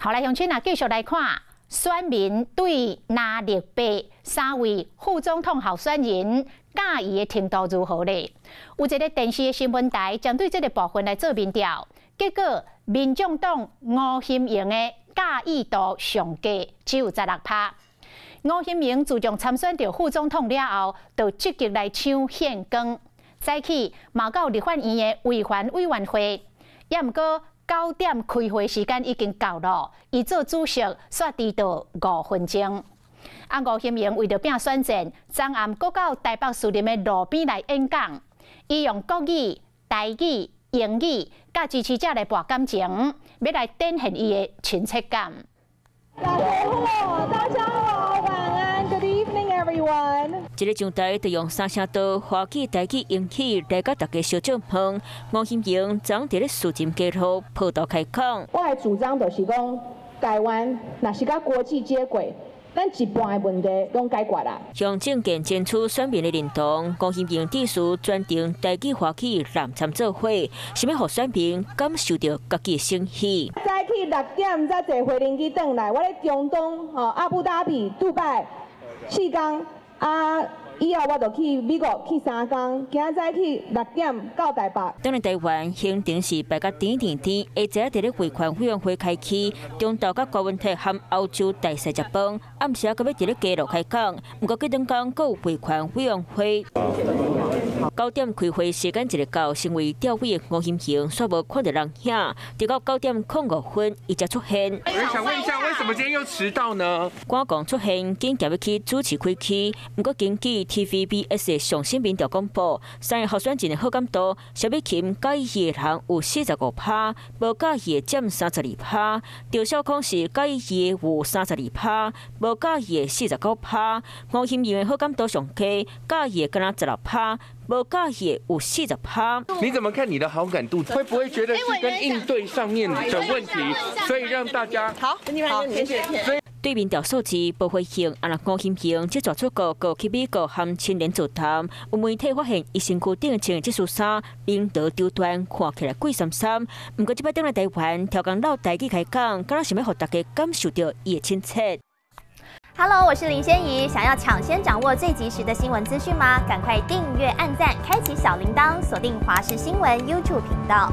好來，鄉親啊，繼續來看選民對藍綠白三位副總統候選人佮意的程度如何咧？有一個電視的新聞台針對這個部分來做民調，結果民眾黨吳欣盈的佮意度上低，只有16趴。吳欣盈自從參選著副總統了後，就積極來搶獻光，早起嘛到立法院的維環委員會，也毋過9點開會時間已經到了，伊做主席，煞遲到5分鐘。啊，吳欣盈為著拼選戰，昨暗閣到台北士林的路邊來演講，伊用國語、台語、英語，佮支持者來博感情，欲來展現伊的親切感。大家好，大家好，晚安，Good evening everyone。這个上台就用三聲道華語、台語、英語來佮大家相祝問。吳欣盈昨佇咧士林街路鋪頭開講。我的主張就是講，台灣若是佮國際接軌，咱一半的問題攏解決啦。向政見爭取選民的認同，吳欣盈致辭全程台語、華語濫摻做伙，是欲予選民感受著家己的誠意。早起6點才坐飛行機轉來，我咧中東吼阿布達比、杜拜4工，啊，以後我就去美國去3工，今仔早起6點到台北。當然，台灣行程是排甲甜甜甜，下晝佇咧維權委員會開起，中晝佮柯文哲含歐洲大師食飯，暗時閣欲佇咧街路開講。毋過隔頓工閣有維權委員會。9點開會時間一個到，身為調位的吳欣盈煞無看著人影，直到9點05分，伊才出現。我想問一下，為什麼今天又遲到呢？趕講出現，緊急欲去主持開區。毋過根據 TVBS 的上新民調公布，三个候選人的好感度，蕭美琴佮意的人有45趴，無佮意的佔32趴。張紹康是佮意的有32趴，無佮意的49趴。吳欣盈的好感度上低，佮意的敢若16趴，無佮意的有40趴。你怎麼看你的好感度？會不會覺得是跟應對上面的問題，所以讓大家好，好，謝謝。對民調數字無回應，啊若吳欣盈這逝出國，閣去美國含親人座談，有媒體發現伊身軀頂穿的這束衫，領導長短看起來貴參參。毋過這擺轉來台灣，刁工落台語開講，敢若想欲予大家感受著伊的親切。 Hello，我是林仙怡。想要搶先掌握最及時的新聞資訊嗎？趕快訂閱、按讚、開啟小鈴鐺，鎖定華視新聞 YouTube 頻道。